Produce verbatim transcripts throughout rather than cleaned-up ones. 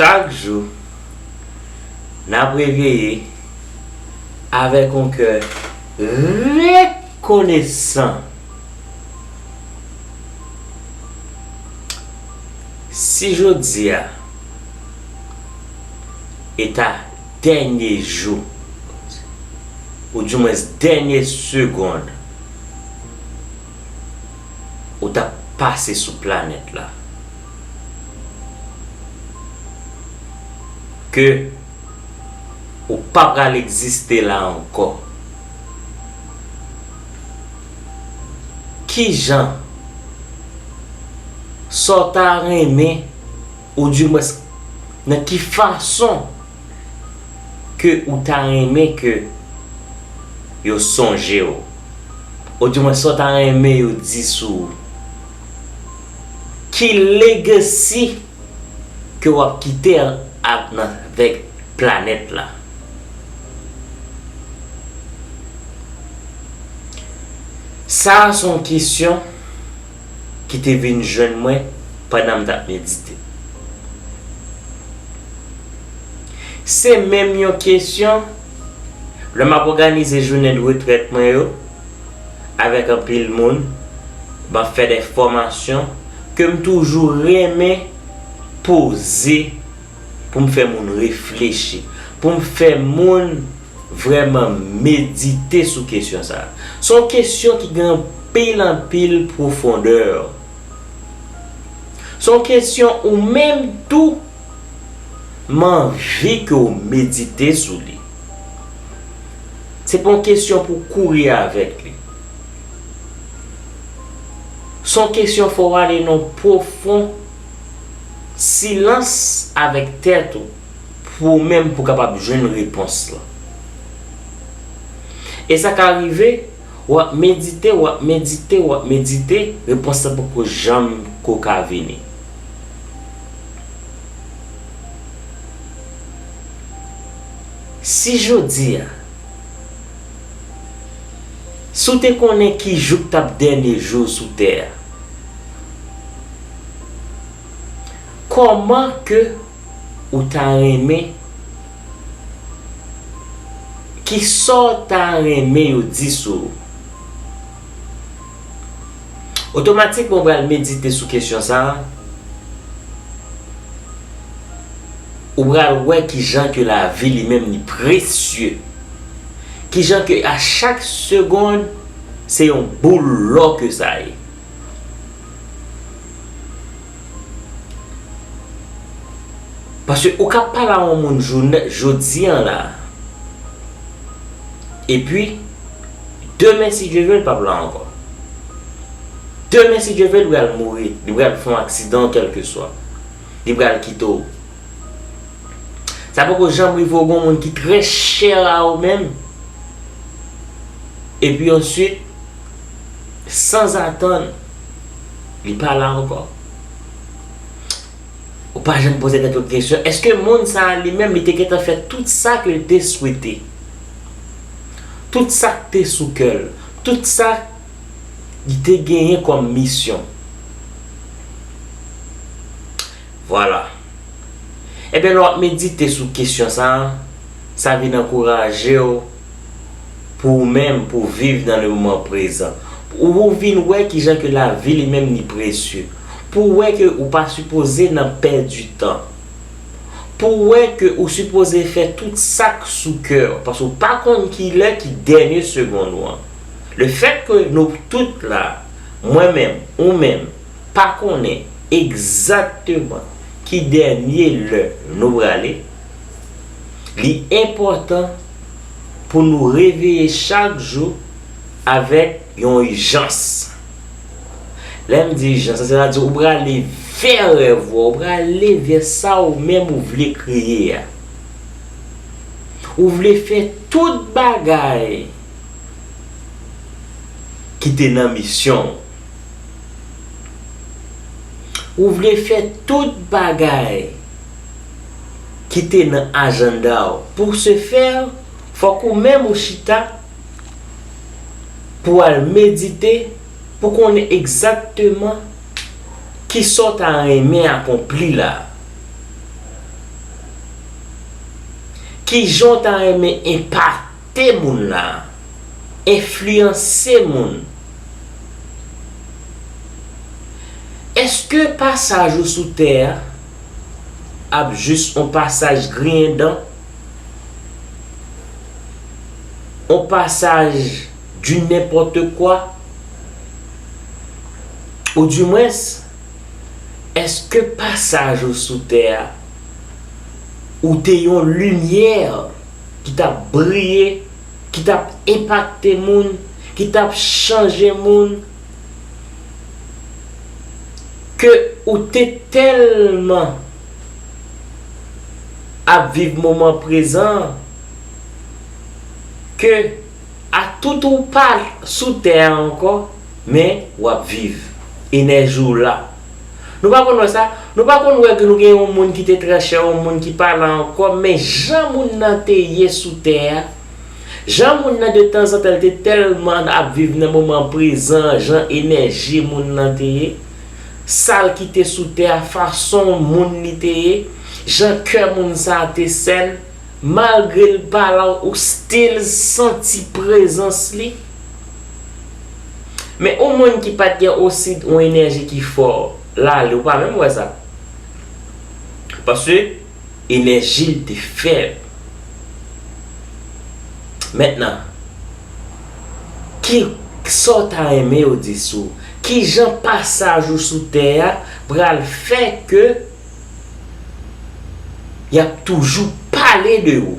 Chak jou, n ap reveye avèk yon kè rekonesan. Si jodi a e ta dènye jou, oudimwens dènye segonn, ou t ap pase sou planèt la, ke ou pa pral egziste la ankò, kijan, sa w ta renmen, oudimwens nan ki fason ke ou ta renmen ke yo sonje w? Oudimwens sa w ta renmen yo di sou ou? Ki legacy ke w ap kite a, nan, avèk planèt la? Sa a se yon kesyon ki te vin jwenn mwen pandan m t ap medite. Se menm yon kesyon lè m ap òganize jounen de retrèt mwen yo avèk anpil moun, m ap fè de fòmasyon ke m toujou renmen poze pou m fè moun reflechi, pou m fè moun vrèman medite sou kesyon sa a. Se yon kesyon ki gen anpil, anpil pwofondè. Se yon kesyon ou menm tou, m anvi ke w medite sou li. Se pa yon kesyon pou w kouri avèk li. Se yon kesyon fò w ale nan pwofon silans avèk tèt ou, pou ou menm pou w kapab jwenn repons lan. E sa ka rive, w ap medite, w ap medite, w ap medite, repons lan poko janm ko ka vini. Si jodi a, si w te konnen ki jou k t ap dènye jou w sou tè a, kòman ke ou ta renmen, ki sa w ta renmen yo di sou ou? Otomatikman, ou pral medite sou kesyon sa a. Ou pral wè kijan ke lavi li menm li presye. Kijan ke a chak segonn, se yon boul lò ke sa ye. Paske ou ka pale a yon moun jounen, jodi an la. Epi, demen, si Dye vle, l p ap la ankò. Demen, si Dye vle, li pral mouri, li pral fè yon aksidan, kèlkeswa. Li pral kite w. Sa poko janm rive w gen yon moun ki trè chè a ou menm. Epi answit, sanzatann, li pa la ankò. Ou pa janm poze tèt ou kesyon, èske moun sa a li menm, li te gentan fè tout sa ke l te swete? Tout sa k te sou kè l? Tout sa li te genyen kòm misyon? Vwala. Ebyen, lè w ap medite sou kesyon sa a, sa vin ankouraje w pou ou menm, pou w viv nan le moman prezan. Pou ou vin wè kijan ke lavi li menm li presye. Pou w wè ke ou pa sipoze nan pèdi tan. Pou w wè ke ou sipoze fè tout sa k sou kè w, paske w pa konn ki lè ki dènye segonn ou an. Le fèt ke nou tout la, mwen menm, ou menm, pa konnen egzakteman ki dènye lè nou prale, li enpòtan pou nou reveye chak jou avèk yon ijans. Lè m di ijans, sètadi ou prale vè rèv ou, ou prale vè sa ou menm ou vle kreye a. Ou vle fè tout bagay ki te nan misyon w. Ou vle fè tout bagay ki te nan ajanda w. Pou se fè, fòk ou menm ou chita pou w al medite, pou konnen egzakteman kisa w ta renmen akonpli la. Kijan w ta renmen enpakte moun la? Enfliyanse moun? Èske pasaj ou sou tè a ap jis yon pasaj griyen dan? Yon pasaj du nenpòt kwa? Oudimwens, èske pasaj ou sou tè a, ou te yon limyè ki t ap briye, ki t ap enpakte moun, ki t ap chanje moun, ke ou te tèlman ap viv moman prezan an, ke atout ou pa sou tè a ankò, men w ap viv. Enèji w la. Nou pa konn wè sa? Nou pa konn wè ke nou gen yon moun ki te trè chè, yon moun ki pa la ankò, men jan moun nan te ye sou tè a, jan moun nan de tanzantan l te tèlman ap viv nan moman prezan, jan enèji moun nan te ye, sa l kite sou tè a, fason moun li te ye, jan kè moun sa a te sèn, malgre l pa la, ou still santi prezans li. Men yon moun ki pa t gen osi yon enèji ki fò, l ale, ou pa menm wè sa. Paske enèji l te fèb. Mentnan, ki sa w ta renmen yo di sou ou? Kijan pasaj ou sou tè a pral fè ke y ap toujou pale de ou?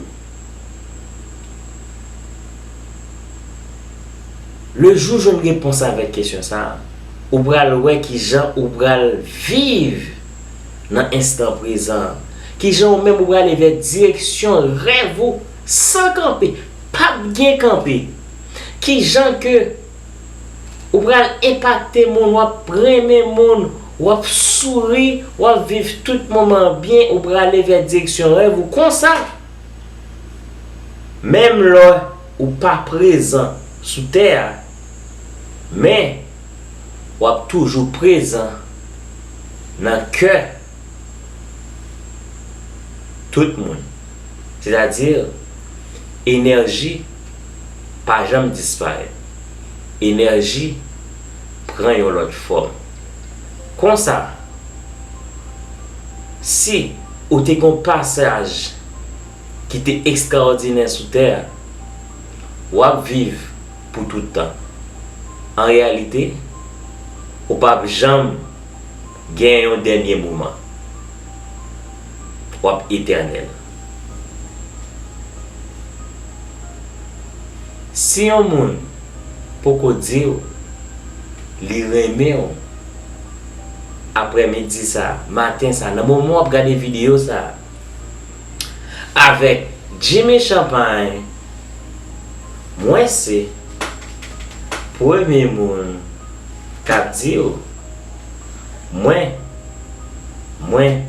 Le jou w jwenn repons avèk kesyon sa a, ou pral wè kijan ou pral viv nan enstan prezan an. Kijan ou menm ou prale vè direksyon rèv ou san kanpe, p ap gen kanpe. Kijan ke ou pral enpakte moun, w ap renmen moun, w ap souri, w ap viv tout moman byen, ou prale vè direksyon rèv ou konsa. Menm lè ou pa prezan sou tè a, men w ap toujou prezan nan kè tout moun. Sètadi, enèji pa janm disparèt. Enèji pran yon lòt fòm. Konsa, si ou te gen yon pasaj ki te ekstraòdinè sou tè a, w ap viv pou tout tan. An reyalite, ou p ap janm gen yon dènye moman. W ap etènèl. Si yon moun poko di w li renmen w, aprèmidi sa, maten sa, nan moman w ap gade videyo sa, avèk Jimmy Champagne, mwen se premye moun k ap di w, mwen, mwen